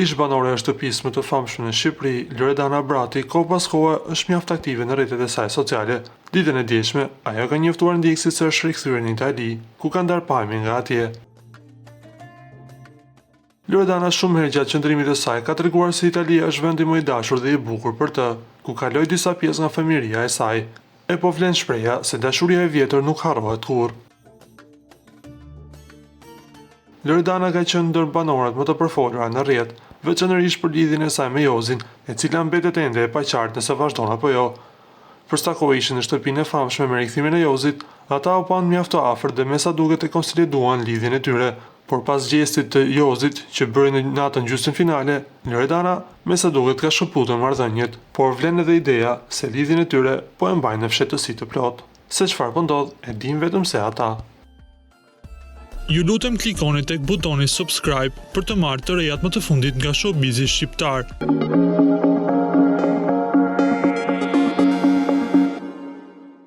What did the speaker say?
Ish-banorja e shtëpisë më të famshme në Shqipëri, Loredana Brati, kohë pas kohe është mjaft aktive në rrjetet e saj sociale. Ditën e djeshme, ajo ka njoftuar ndjekësit se është rikthyer në Itali, ku ka ndarë pamje nga atje. Loredana shumë herë gjatë qëndrimit të saj ka treguar se Italia është vendi më i dashur dhe i bukur për të, ku kaloi disa pjesë nga fëmijëria e saj. E po vlen shprehja se dashuria e vjetër nuk harrohet kurrë. Loredana ka qenë ndër banoret më të përfolura në rrjet, veçanërisht për lidhjen e saj me Jozin, e cila mbetet ende e paqartë nëse vazhdon apo jo. Për sa kohë ishin në shtëpinë e famshme me rikthimin e Jozit, ata u panë mjaft të afërt dhe me sa duket e konsoliduan lidhjen e tyre. Por pas gjestit të Jozit që bëri në natën gjysmëfinale, Loredana me sa duket ka shkëputur marrëdhëniet, por vlen edhe ideja se lidhjen e tyre po e mbajnë në fshehtësi të plotë. Se çfarë po ndodh e dinë vetëm se ata. Ju lutem klikoni tek butoni subscribe për të marrë të rejat më të fundit nga showbizi shqiptar.